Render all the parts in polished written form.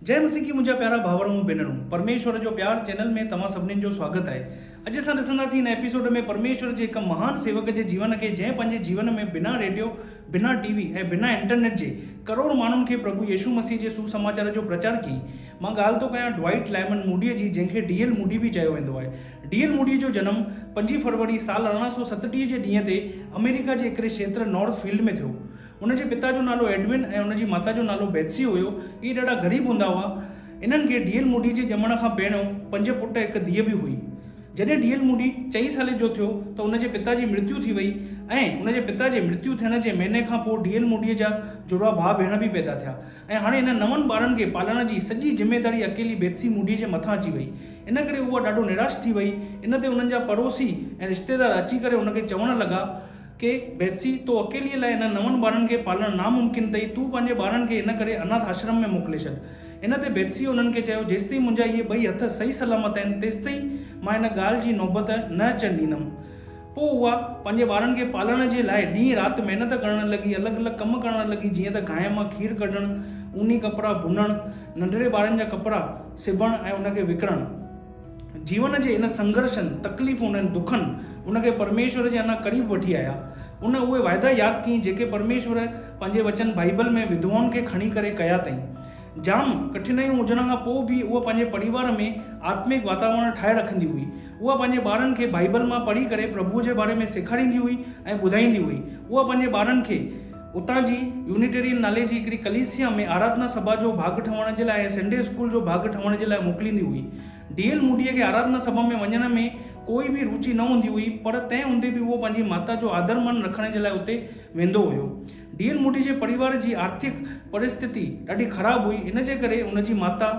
جئه مسيح ڪي منهنجا پيارا ڀائر ۽ ڀينرون پرميشور جو پيار چينل ۾ توهان سڀنين جو سواگت آهي. اڄ اسان ڏسنداسين هن ايپيسوڊ ۾ پرميشور جي هڪ مهان سيوڪ جي جيون کي جنهن پنهنجي جيون ۾ بنا ريڊيو، بنا ٽي وي ۽ بنا انٽرنيٽ جي ڪروڙ ماڻهن کي پرڀو يسوع مسيح جي سوسماچار جو پرچار ڪيائين. مان ڳالهه ٿو ڪيان ڊوائٽ لائمن موڊيء جي جنهن کي ڊي ايل موڊي به چيو ويندو آهي. ڊي ايل موڊيء جو جنم پنجين فروري سال 1837 جي ڏينهن تي آمريڪا جي هڪڙي کيتر نارٿ فيلڊ ۾ ٿيو. هن جي پتا جو نالو ايڊون ۽ هن جي ماتا جو نالو بيتسي هيو. اهي ڏاڍا غريب هوندا هئا. انهن کي ڊي ايل موڊي جي ڄمڻ کان پهريون پنج پٽ هڪ ڌيء به هئي. جڏهن ڊي ايل موڊي چئين سالي جو ٿيو ته هن جي پتا جي مرتيو ٿي وئي ۽ هن جي پتا جي مرتيو ٿيڻ جي مهيني کان پوء ڊي ايل موڊيء جا جڙوا ڀاء ڀيڻ به پيدا ٿيا ۽ هاڻي انهن نون ٻارن کي پالڻ جي سڄي ذميداري اڪيلي بيتسي موڊيء جي مٿان اچي وئي. ان ڪري اها ڏاڍو نراش ٿي وئي. ان تي انهن جا پڙوسي ۽ رشتيدار اچي ڪري هن کي چوڻ لڳا ڪي بيتسي، تو اڪيليء لاء انهن نون ٻارن کي پالڻ ناممڪن اٿئي، تون پنهنجي ٻارن کي ان ڪري اناٿ آشرم ۾ موڪلي ڇڏ. ان تي بيتسيء انهن کي چيو، جيستائين منهنجا اهي ٻئي هٿ صحيح سلامت آهن، تيستائين مان ان ڳالهه جي نوبت نه اچڻ ڏيندم. پوء اها پنهنجي ٻارن کي پالڻ جي لاء ڏينهن رات محنت ڪرڻ لڳي، الڳ الڳ ڪم ڪرڻ لڳي، جيئن ته گانء مان کير ڪڍڻ، اوني ڪپڙا بنڻ، ننڍڙي ٻارن جا ڪپڙا سبڻ ۽ ان کي وڪڻڻ. جيون جي ان سنگهرشن، تڪليفن ۽ دکن ان کي پرميشور جي اڃا قريب وٺي آيا. ان اهي واعدا ياد ڪيائين جيڪي پرميشور پنهنجي وچن بائيبل ۾ وڌوائن کي کڻي ڪري ڪيا اٿائين. جام ڪٺنايون هجڻ کان پوء به اها پنهنجي پريوار ۾ آتمڪ واتاورڻ ٺاهي رکندي هئي. اها پنهنجي ٻارن کي بائيبل مان پڙهي ڪري پرڀوء جي باري ۾ سيکاريندي هئي ۽ ٻڌائيندي هئي. اها پنهنجي ٻارن کي اتان جي يونيٽيرين نالي جي هڪڙي ڪليسيا ۾ آراڌنا سڀا جو ڀاڳ ٺهڻ جي لاء ۽ سنڊي اسڪول جو ڀاڳ ٺهڻ جي لاء موڪليندي هئي. ڊي ايل موڊيء کي آراڌنا سڀا ۾ وڃڻ ۾ ڪوئي به روچي نه هوندي هئي، پر تنهن هوندي به اهو پنهنجي ماتا جو آدر مان رکڻ جي لاء اتي ويندو هيو. ڊي ايل موڊي جي پريوار جي آرٿڪ پرسٿتي ڏاڍي خراب هئي، ان جي ڪري ان جي ماتا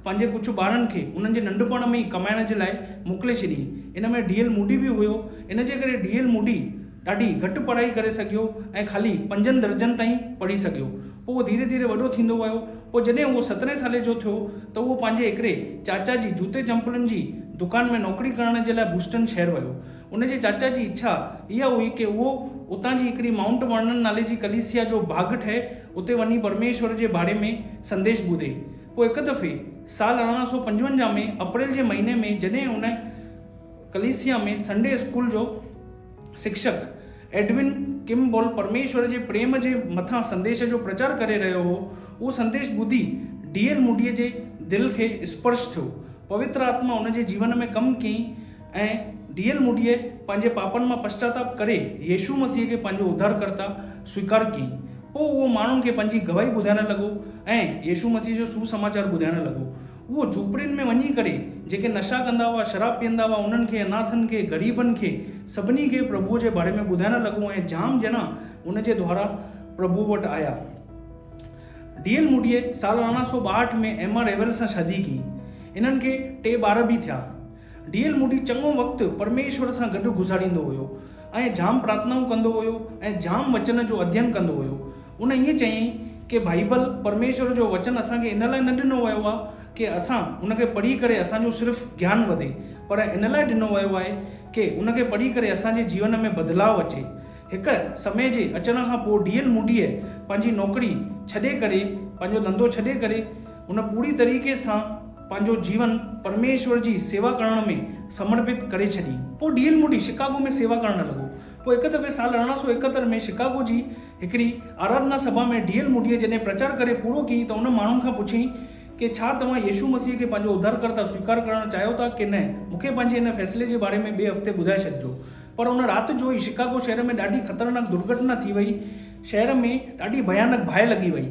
پنهنجي ڪجهه ٻارن کي انهن جي ننڍپڻ ۾ ئي ڪمائڻ جي لاء موڪلي ڇڏيائين. ان ۾ ڊي ايل موڊي به هيو. ان جي ڪري ڊي ايل موڊي ڏاڍي گهٽ پڙهائي ڪري سگهيو ۽ خالي پنجن درجن تائين پڙهي سگهيو. پوء اهو ڌيري ڌيري وڏو ٿيندو ويو. پوء جڏهن اهو سترهين سالي جو ٿيو ته اهو پنهنجي هڪڙي چاچا جي جوتي چمپلن جي دڪان ۾ نوڪري ڪرڻ جي لاء بوسٽن شهر ويو. ان جي چاچا جي اڇا اها هئي ڪي اهو اتان جي هڪڙي مائونٽ ورنن نالي جي ڪليسيا جو ڀاڳ ٺهي اتي وڃي پرميشور جي باري ۾ سنديش ٻڌي. پوء هڪ دفعي سال 1855 ۾ اپريل جي مهيني ۾ جڏهن ان ڪليسيا ۾ سنڊي اسڪول جو شڪشڪ ايڊون ڪمبول پرميشور جي پريم جي مٿان سنديش جو پرچار ڪري رهيو هو، اهو سنديش ٻڌي ڊي ايل موڊيء جي دل کي اسپرش ٿيو. پوتر آتما ان جي جيون ۾ ڪم ڪيائين ۽ ڊي ايل موڊيء پنهنجي پاپن مان پشچاتاپ ڪري يسوع مسيح کي پنهنجو اڌارڪرتا سويڪار ڪيائين. پوء اهو ماڻهن کي پنهنجي گواهي ٻڌائڻ لڳو ۽ يسوع مسيح جو سوسماچار ٻڌائڻ لڳو. اهو جهوپڙين ۾ وڃي ڪري جيڪي نشا ڪندا هئا، شراب پيئندا هئا، انهن کي، اناٿن کي، غريبن کي، سڀني کي پرڀوء جي باري ۾ ٻڌائڻ لڳو ۽ جام ڄڻا ان جي دوارا پرڀوء وٽ آيا. ڊي ايل موڊيء سال 1862 ۾ ايما ريول سان شادي ڪئي. انهن کي ٽي ٻار به ٿيا. ڊي ايل موڊي چڱو وقت پرميشور سان گڏ گذاريندو هيو ۽ جام پرارٿنائون ڪندو هيو ۽ جام وچن جو اڌين ڪندو هيو. ان ائين چيائين ڪي بائيبل، پرميشور جو وچن اسان کي ان لاء نه ڏنو ويو آهي ڪي اسان ان کي پڙهي ڪري اسان جو صرف گيان وڌي پر ان لاء ڏنو ويو آهي ڪي ان کي پڙهي ڪري اسان جي جيون ۾ بدلاء اچي. هڪ سمي جي اچڻ کان پوء ڊي ايل موڊيء پنهنجي نوڪري ڇڏي ڪري پنهنجو ڌنڌو ڇڏي ڪري ان پوري طريقي سان پنهنجو جيون پرميشور جي سيوا ڪرڻ ۾ سمرپت ڪري ڇڏي. پوء ڊي ايل موڊي شڪاگو ۾ سيوا ڪرڻ لڳو. پوء هڪ دفعي سال 1871 ۾ شڪاگو جي هڪڙي آراڌنا سڀا ۾ ڊي ايل موڊيء جڏهن پرچار ڪري پورو ڪيائين ته ان ماڻهن کان پڇيائين ڪي ڇا توهان يسوع مسيح کي پنهنجو اڌارڪرتا سويڪار ڪرڻ چاهيو ٿا ڪي نه؟ مون کي پنهنجي ان فيصلي جي باري ۾ ٻئي هفتي ٻڌائي ڇڏجو. پر ان رات جو ئي شڪاگو شهر ۾ ڏاڍي خطرناڪ درگهٽنا ٿي وئي. شهر ۾ ڏاڍي ڀيانڪ باهه لڳي وئي.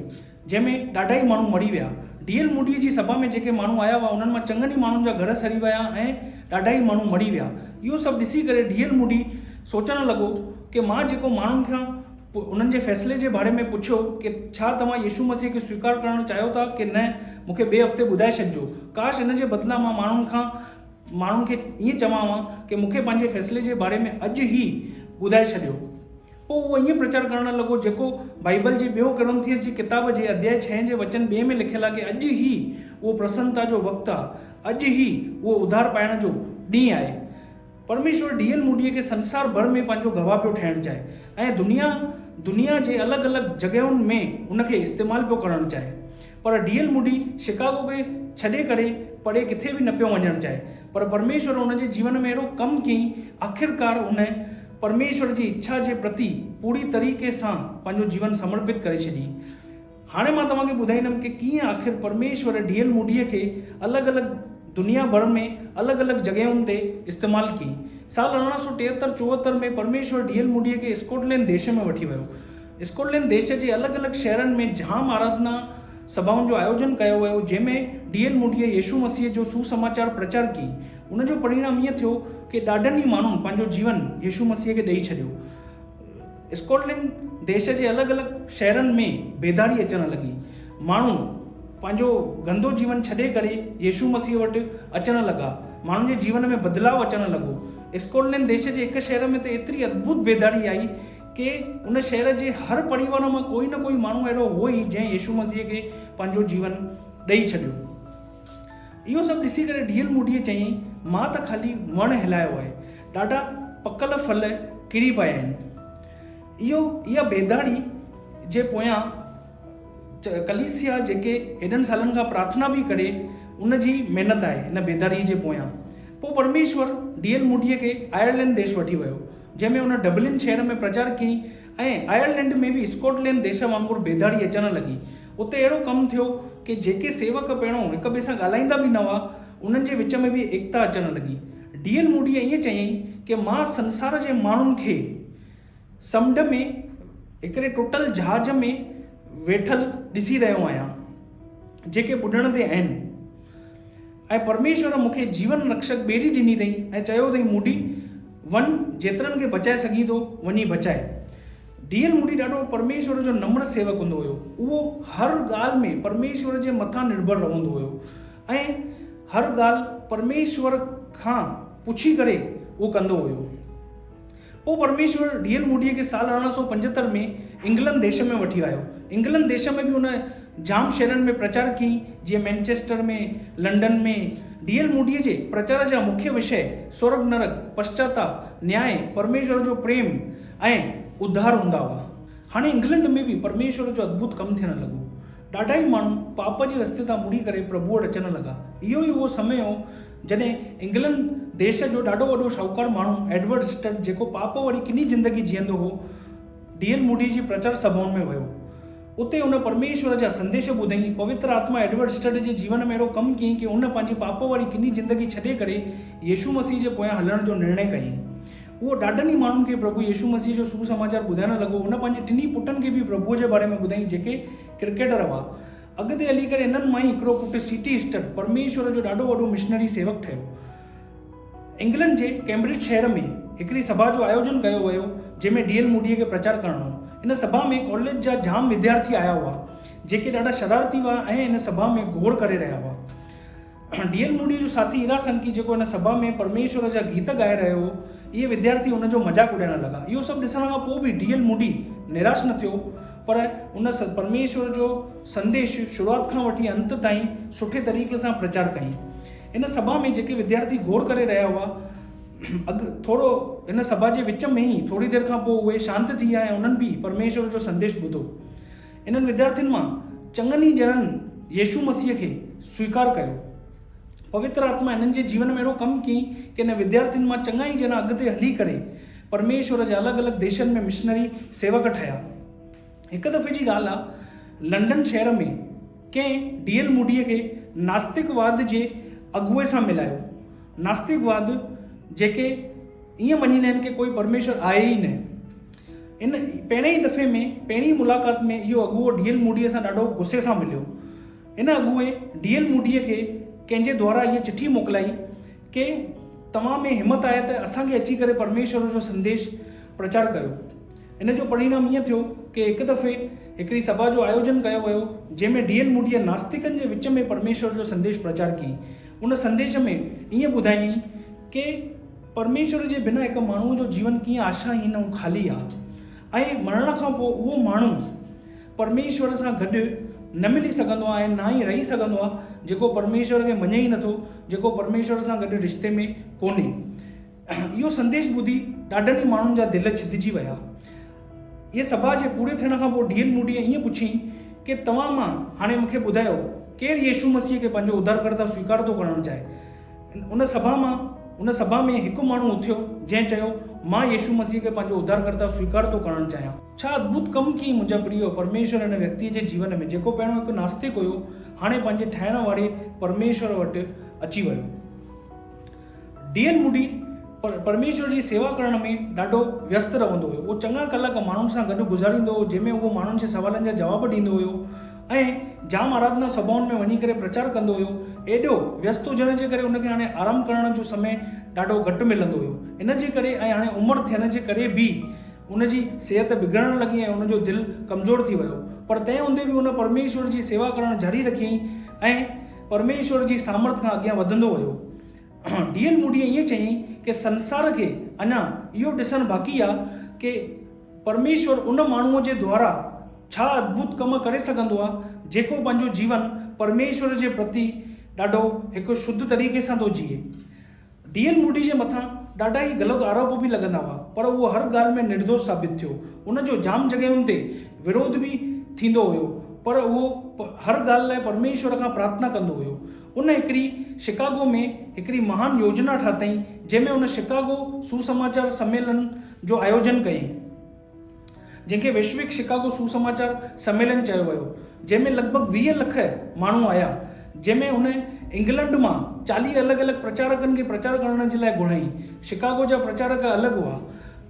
جنهن ۾ ڏاڍا ئي ماڻهو مري ويا. ڊي ايل موڊيء جي سڀا ۾ جيڪي ماڻهو آيا هئا، انهن مان چڱن ئي ماڻهن جا گهر سڙي ويا ۽ ڏاڍا ئي ماڻهو مري ويا. اهو سڀ ڏسي ڪري ڊي ايل موڊي سوچڻ لڳو ڪي مان جيڪو ماڻهن کان انهن جي فيصلي جي باري ۾ پڇيو ڪي ڇا توهان يسوع مسيح کي سويڪار ڪرڻ چاهيو ٿا ڪي نه، مون کي ٻئي هفتي ٻڌائي ڇڏجو. ڪاش ان جي بدلان مان ماڻهن کان ماڻهن کي ائين چوان ها ڪي مون کي پنهنجي فيصلي جي باري ۾ اڄ ئي ٻڌائي ڇڏيو. پوء اهو ائين پرچار ڪرڻ لڳو جيڪو بائيبل جي ٻيو ڪرنٿيس جي ڪتاب جي اڌياء ڇهين جي وچن ٻئي ۾ لکيل آهي ڪي اڄ ئي اهو پرسنتا جو وقت آهي، اڄ ئي اهو اڌار پائڻ جو ڏينهن آهي. پرميشور ڊي ايل موڊيء کي سنسار ڀر ۾ پنهنجو گواهه پيو ٺاهڻ چاهي ۽ دنيا دنيا جي الڳ الڳ جڳهين ۾ ان کي استعمال پيو ڪرڻ چاهي. پر ڊي ايل موڊي شڪاگو کي ڇڏي ڪري پري ڪٿي به نه پيو وڃڻ چاهي. پر پرميشور هن جي جيون ۾ اهڙو ڪم ڪيائين، آخرڪار هن پرميشور جي اڇا جي پرتي پوري طريقي سان پنهنجو جيون سمرپت ڪري ڇڏي. هاڻي مان توهان کي ٻڌائيندم ڪي ڪيئن آخر پرميشور ڊي ايل موڊيء کي الڳ الڳ دنيا ڀر ۾ الڳ الڳ جڳهين تي استعمال ڪيائين. سال 1873 74 ۾ پرميشور ڊي ايل موڊيء کي اسڪاٽلينڊ ديش ۾ وٺي ويو. اسڪاٽلينڊ ديش جي الڳ الڳ شهرن ۾ جام آراڌنا سڀائن جو آيوجن ڪيو ويو جنهن ۾ ڊي ايل موڊيء يسوع مسيح جو سوسماچار پرچار ڪيائين. ان جو پرڻام ائين ٿيو ڪي ڏاڍن ئي ماڻهن پنهنجو جيون يسوع مسيح کي ڏئي ڇڏيو. اسڪاٽلينڊ ديش جي الڳ الڳ شهرن ۾ بيداري اچڻ لڳي. ماڻهو پنهنجو گندو جيون ڇڏي ڪري يسوع مسيح وٽ اچڻ لڳا. ماڻهن جي جيون ۾ بدلاء اچڻ لڳو. اسڪاٽلينڊ ديش جي هڪ شهر ۾ ته ايتري ادڀت بيداري آئي ڪي ان شهر جي هر پريوار مان ڪوئي نه ڪوئي ماڻهو اهڙو هو ئي جنهن يسوع مسيح کي پنهنجو جيون ڏئي ڇڏيو. اهو سڀ ڏسي ڪري ڊي ايل موڊيء چيائين، مان ته خالي وڻ هلايو آهي، ڏاڍا پڪل ڦل ڪري پيا آهن. اهو اها بيداري جي پويان ڪليسيا جيڪي هيڏن سالن کان پرارٿنا پئي ڪري ان جي محنت آهي ان بيداري جي پويان. پوء پرميشور ڊي ايل موڊيء کي آئرلينڊ ديش وٺي ويو، جنهن ۾ هن ڊبلن شهر ۾ پرچار ڪيائين ۽ آئرلينڊ ۾ به اسڪاٽلينڊ ديش وانگر بيداري اچڻ لڳي. اتي اهڙو ڪم ٿيو ڪي جيڪي سيوڪ پهريون هڪ ٻئي سان ڳالهائيندا به نه هئا، انهن جي وچ ۾ به ايڪتا اچڻ لڳي. ڊي ايل موڊيء ائين چيائين ڪي مان سنسار جي ماڻهن کي سمنڊ ۾ هڪڙي ٽٽل جهاز ۾ ويٺل ڏسي رهيو آهيان، جيڪي ٻڏڻ تي آهن. ۽ پرميشور مون کي جيون رڪشڪ ٻيڙي ڏني اٿئي ۽ چيو اٿئي موڊي وڃ جيترن کي بچائي سگهين ٿو وڃي بچاء. ڊي ايل موڊي ڏاڍو پرميشور جو نمر سيوڪ هوندو هيو. اهو هر ڳالهه ۾ پرميشور جي مٿان نرڀر رهندو هيو ۽ هر ڳالهه پرميشور کان پڇي ڪري اهو ڪندو هيو. پوء پرميشور ڊي ايل موڊيء کي سال 1875 ۾ انگلنڊ ديش ۾ وٺي آيو. انگلنڊ ديش ۾ به هن جام شهرن ۾ پرچار ڪيائين، جيئن مئنچيسٽر ۾، لنڊن ۾. ڊي ايل موڊيء جي پرچار جا مکيه وشيه سورڳ نرڳ، پشچاتاپ، نياء، پرميشور جو پريم ۽ اڌار هوندا هئا. هاڻي انگلنڊ ۾ به پرميشور جو ادڀت ڪم ٿيڻ لڳو. ڏاڍا ئي ماڻهو پاپ جي رستي تان مڙي ڪري پرڀوء وٽ اچڻ لڳا. اهو ئي اهو سمي هو، جڏهن انگلنڊ ديش جو ڏاڍو وڏو شاهوڪار ماڻهو ايڊورڊ اسٽڊ جيڪو پاپ واري ڪني زندگي جيئندو هو، ڊي ايل موڊي جي پرچار سڀائن ۾ ويو. اتي هن پرميشور جا سنديش ٻڌائين. پوتر آتما ايڊورڊ اسٽڊ جي جيون ۾ اهڙو ڪم ڪيائين ڪي هن پنهنجي پاپ واري ڪني زندگي ڇڏي ڪري يسوع مسيح جي پويان هلڻ جو نرڻي ڪيائين. اهو ڏاڍن ئي ماڻهن کي پرڀو يسوع مسيح جو سوسماچار ٻڌائڻ لڳو. هن پنهنجي ٽنهي پٽن کي به پرڀوء جي باري ۾ ٻڌائين جيڪي ڪرڪيٽر هئا. اڳتي هلي ڪري انهن مان ئي هڪڙو پٽ سي ٽي اسٽڊ پرميشور جو ڏاڍو وڏو مشنري سيوڪ ٺهيو. انگلنڊ جي ڪئمبرج شهر ۾ هڪڙي سڀا جو آيوجن ڪيو ويو جنهن ۾ ڊي ايل موڊيء کي پرچار ڪرڻو هو. ان سڀا ۾ ڪاليج جا جام وديارٿي آيا هئا جيڪي ڏاڍا شرارتي هئا ۽ ان سڀا ۾ گوڙ ڪري رهيا هئا. ڊي ايل موڊيء جو ساٿي ايرا سنڪي جيڪو ان سڀا ۾ پرميشور جا گيت ڳائي رهيو هو، اهي وديارٿي ان جو مذاق اڏائڻ لڳا. اهو سڀ ڏسڻ کان پوء به ڊي ايل موڊي نراش نه ٿيو، پر ان پرميشور جو سنديش شروعات کان وٺي انت تائين سٺي طريقي سان پرچار ڪيائين. ان سڀا ۾ جيڪي وديارٿي گوڙ ڪري رهيا هئا، اڳ ٿورو ان سڀا جي وچ ۾ ئي ٿوري دير کان پوء اهي شانت ٿي ويا ۽ انهن به پرميشور جو سنديش ٻڌو. انهن وديارٿين مان چڱن ئي ڄڻن يسوع مسيح کي سويڪار ڪيو. پوتر آتما هنن جي جيون ۾ اهڙو ڪم ڪيائين ڪي انهن وديارٿين مان چڱا ئي ڄڻا اڳتي هلي ڪري پرميشور جا الڳ الڳ ديشن ۾ مشنري سيوڪ ٺهيا. هڪ دفعي جي ڳالهه آ لنڊن شهر ۾ ڪنهن ڊي ايل موڊيء کي ناستڪ واد جي اڳوي سان ملايو. ناستڪ واد جيڪي ائين مڃيندا آهن ڪي ڪوئي پرميشور آهي ئي نه. ان پهرئين ئي دفعي ۾ پهرين ئي ملاقات ۾ اهو اڳوو ڊي ايل موڊيء سان ڏاڍو غصي سان مليو. ان اڳوي ڊي ايل موڊيء کي ڪنهن جي دوارا هيء چٺي موڪلائي ڪي توهان ۾ همت آهي ته اسان کي اچي ڪري پرميشور جو سنديش پرچار ڪيو. ان جو پرڻام ائين ٿيو ڪي هڪ دفعي هڪڙي سڀا جو آيوجن ڪيو ويو جنهن ۾ ڊي ايل موڊيء ناستڪن جي وچ ۾ پرميشور جو سنديش پرچار ڪيائين. ان سنديش ۾ ائين ٻڌايائين ڪي پرميشور جي بنا هڪ ماڻهوء جو جيون ڪيئن آشاهين ۽ خالي آ ۽ مرڻ کان پوء اهو ماڻهو پرميشور سان گڏ نه ملي سگهندو آ ۽ نه ئي رهي سگهندو آ جيڪو پرميشور کي مڃي ئي نٿو، جيڪو پرميشور سان گڏ رشتي ۾ ڪونهي. اهو سنديش ٻڌي ڏاڍن ئي ماڻهن جا دل ڇڌجي ويا. اهي سڀا جي پوري ٿيڻ کان پوء ڊي ايل موڊيء ائين پڇيائين ڪي توهان مان هاڻي مون کي ٻڌايو ڪير يسوع مسيح کي پنهنجو اڌارڪرتا سويڪار ٿو ڪرڻ چاهي؟ ان سڀا مان ان سڀا ۾ هڪ ماڻهو اٿيو جنهن چيو، مان يسوع مسيح کي پنهنجو اڌارڪرتا سويڪار ٿو ڪرڻ چاهيان. ڇا ادڀت ڪم ڪيئي منهنجا پريو پرميشور ان ويڪتيء جي جيون ۾ جيڪو پهريون هڪ ناستڪ هيو هاڻي پنهنجي ٺاهڻ واري پرميشور وٽ اچي ويو. ڊي ايل موڊي پرميشور جي سيوا ڪرڻ ۾ ڏاڍو ويست رهندو هيو. اهو چڱا ڪلاڪ ماڻهن سان گڏ گذاريندو هو جنهن ۾ اهو ماڻهن جي سوالن جا جواب ڏيندو هيو ۽ جام آراڌنا سڀائن ۾ وڃي ڪري پرچار ڪندو هيو. ايڏو ويست هجڻ جي ڪري ان کي هاڻي آرام ڪرڻ جو سمي ڏاڍو گهٽ ملندو هيو. ان جي ڪري ۽ هاڻي عمر ٿيڻ جي ڪري به ان جي صحت بگڙڻ لڳي ۽ ان جو دل ڪمزور ٿي ويو. پر تنهن هوندي به ان پرميشور جي سيوا ڪرڻ جاري رکيائين ۽ پرميشور جي سامرٿ کان اڳيان وڌندو ويو. ڊي ايل موڊيء ائين چيائين ڪي سنسار کي اڃا اهو ڏسڻ باقي آ ڪي پرميشور ان ماڻهوء جي دوارا ڇا ادڀت ڪم ڪري سگهندو آ جيڪو پنهنجو جيون پرميشور جي پرتي ڏاڍو هڪ شڌ طريقي سان ٿو جيئي. ڊي ايل موڊي جي مٿان ڏاڍا ئي غلط آروپ به لڳندا هئا پر اهو هر ڳالهه ۾ نردوش ثابت ٿيو. ان جو جام جڳهين تي وروڌ به ٿيندو هيو پر اهو هر ڳالهه لاء پرميشور کان پرارٿنا ڪندو هيو. ان هڪڙي شڪاگو ۾ هڪڙي مهان يوجنا ٺاتائين جنهن ۾ ان شڪاگو سوسماچار سميلن جو آيوجن ڪيائين. جنهن کي ويشوڪ شڪاگو سوسماچار سميلن چيو ويو، جنهن ۾ لڳ ڀڳ 20 لک ماڻهو آيا، جنهن ۾ هن انگلنڊ مان 40 الڳ الڳ پرچارڪن کي پرچار ڪرڻ جي لاء گهرايائين. شڪاگو جا پرچارڪ الڳ هئا.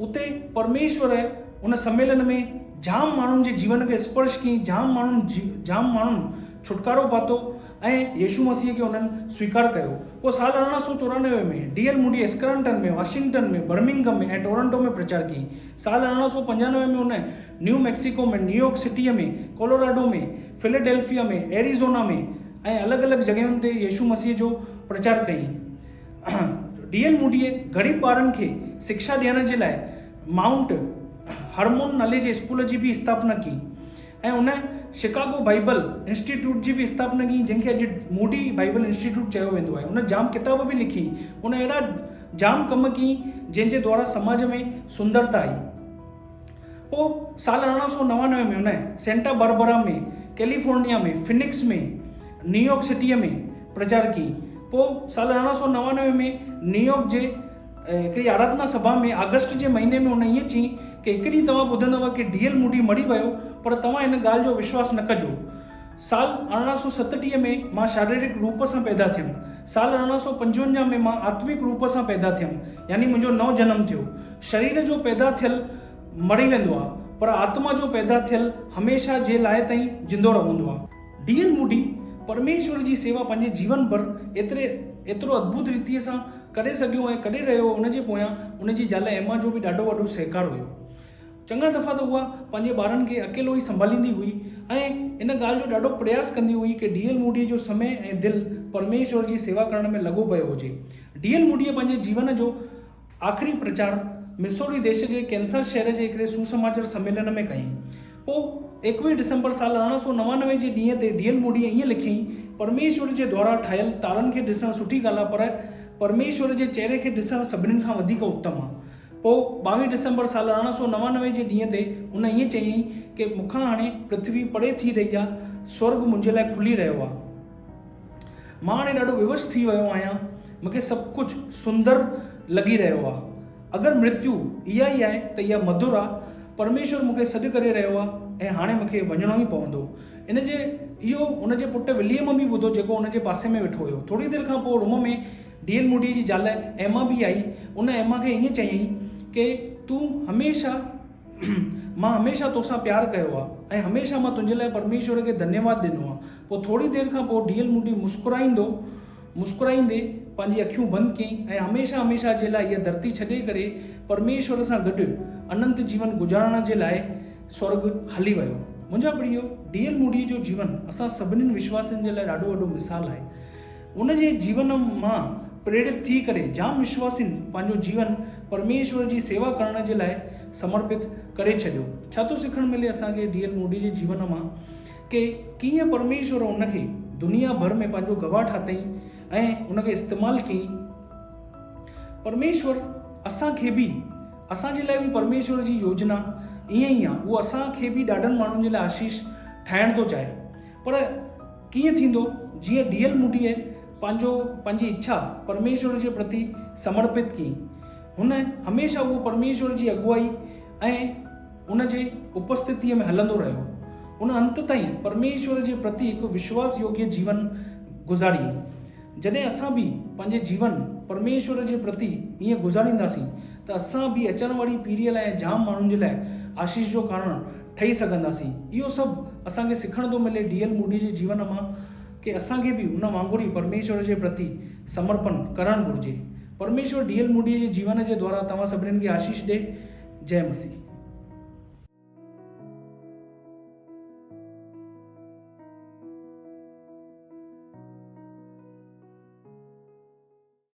اتي پرميشور ان سميلن ۾ جام ماڻهن جي جيون کي اسپرش ڪيائين، جام ماڻهن جام ماڻهن ڇوٽڪارو پاتو ۽ يسوع مسيح کي انهن سويڪار ڪيو. پوء سال 1894 ۾ D L Moody Scranton ۾، Washington ۾، Birmingham ۾ ۽ Toronto ۾ پرچار ڪيائين. سال 1895 ۾ هن New Mexico ۾، New York city ۾، Colorado ۾، Philadelphia ۾، Arizona ۾ ۽ الڳ الڳ جڳهين تي يسوع مسيح جو پرچار ڪيائين. ڊي ايل موڊيء غريب ٻارن کي شڪشا ڏيڻ جي لاء مائونٽ هرمون نالي جي اسڪول جي به اسٿاپنا ڪئي ۽ ان شڪاگو بائيبل انسٽيٽيوٽ جي به اسٿاپنا ڪئي جنهن کي اڄ موڊي بائيبل انسٽيٽيوٽ چيو ويندو آهي. ان جام ڪتاب به لکي. ان اهڙا جام ڪم ڪيائين جنهن جي دوارا سماج ۾ سندرتا آئي. پوء سال 1899 ۾ هن Santa Barbara ۾، California ۾، فنڪس ۾، New York city ۾ پرچار ڪيائين. پوء سال 1899 ۾ نيويارڪ جي هڪڙي آراڌنا سڀا ۾ آگسٽ جي مهيني ۾ هن ائين چيائين ڪي هڪ ڏينهن توهان ٻڌندؤ ڪي ڊي ايل موڊي مري ويو پر توهان ان ڳالهه جو وشواس نه ڪجو. سال 1837 ۾ مان شاريرڪ روپ سان پيدا ٿيم. سال 1855 ۾ مان آتمڪ روپ سان پيدا ٿيم يعني منهنجو نئون جنم ٿيو. شرير جو پيدا ٿيل مري ويندو آ پر آتما جو پيدا ٿيل هميشه جي لاء تائين زندو رهندو آ. ڊي ايل موڊي پرميشور جي سيوا پنهنجي جيون ڀر ايتري ايترو ادڀت ريتيء سان ڪري سگهيو ۽ ڪري رهيو هو ان جي پويان ان جي زال ايما جو به ڏاڍو وڏو سهڪار هيو. چڱا دفعا ته اها پنهنجي ٻارن کي اڪيلو ئي سنڀاليندي هئي ۽ ان ڳالهه جو ڏاڍو پرياس ڪندي هئي ڪي ڊي ايل موڊيء جو سمي ۽ دل پرميشور جي سيوا ڪرڻ ۾ لڳو پيو هجي. ڊي ايل موڊيء پنهنجي جيون جو آخري پرچار مسوري ديش جي ڪينساس شهر جي هڪڙي سوسماچار سميلن ۾ ڪيائين. پوء 21 ڊسمبر سال 1899 جي ڏينهن تي ڊي ايل موڊيء ائين لکيائين، پرميشور جي دوارا ٺاهيل تارن کي ڏسڻ سٺي ڳالهه آهي پر پرميشور جي چهري کي ڏسڻ سڀنين کان وڌيڪ اتم آهي. پوء 22 ڊسمبر سال 1899 جي ڏينهن تي هن ائين چيائين ڪي مون کان هاڻي پرٿوي پري ٿي رهي آهي، سورڳ منهنجي لاء کلي رهيو آهي. مان هاڻي ڏاڍو ووش ٿي ويو آهيان، مون کي سڀ ڪجهه سندر لڳي رهيو آهي. اگر مرتيو اها ئي آهي ته اها مڌر آهي. پرميشور مون کي سڏ ڪري رهيو آهي ۽ هاڻي مون کي وڃڻو ئي پوندو. ان جي اهو هن جي پٽ وليم به ٻڌو جيڪو هن جي پاسي ۾ ويٺو هيو. ٿوري دير کان پوء روم ۾ ڊي ايل موڊيء جي زال ايما به آئي. ان ايما کي ائين چيائين ڪي تون هميشه مان هميشه توسان پيار ڪيو آهي ۽ هميشه مان تنهنجي لاء پرميشور کي ڌنيواد ڏنو آهي. پوء ٿوري دير کان پوء ڊي ايل موڊي مسڪرائيندو مسڪرائيندي پنهنجي اکيون بند ڪيائين ۽ هميشه هميشه جي لاء هيء ڌرتي ڇڏي ڪري پرميشور سان گڏ اننت جيون گذارڻ جي لاء سورڳ هلي ويو. منهنجا پريو، ڊي ايل موڊيء جو جيون اسان سڀنين وشواسين جي لاء ڏاڍو وڏو مثال آهي. ان جي جيون مان پريرت ٿي ڪري جام وشواسين پنهنجو جيون پرميشور جي سيوا ڪرڻ جي لاء سمرپت ڪري ڇڏيو. ڇا ٿو سکڻ ملي اسان کي ڊي ايل موڊي جي جيون مان ڪي ڪيئن پرميشور ان کي دنيا ڀر ۾ پنهنجو گواهه ٺاتئين ۽ ان کي استعمال ڪيائين. پرميشور اسان کي به اسان جي لاء به پرميشور جي يوجنا ائين ئي آهي. اهو اسان کي به ڏاڍن ماڻهن جي لاء آشيش ٺاهڻ ٿو چاهي. پر ڪيئن ٿيندو؟ جيئن ڊي ايل موڊيء پنهنجو پنهنجي اڇا پرميشور جي پرتي سمرپت ڪئي. هن هميشه اهو پرميشور جي اڳوايي ۽ ان جي اپسٿتيء ۾ هلندو رهيو. ان انت تائين پرميشور جي پرتي هڪ وشواس يوگيه جيون گذاريائين. جڏهن اسان به پنهنجي جيون پرميشور جي پرتي ائين گذارينداسين ته اسان به اچڻ واري پيڙهيء لاء ۽ جام ماڻهن جي لاء آشيش جو ڪارڻ ٺهي سگهنداسين. اهو سڀ اسان کي سکڻ ٿو ملي ڊي ايل موڊيء جي جيون مان ڪي اسان کي به ان وانگر ئي پرميشور جي پرتي سمرپن ڪرڻ گهرجي. پرميشور ڊي ايل موڊيء جي جيون جي دوارا توهان سڀنين کي آشيش ڏي. جئه مسيح.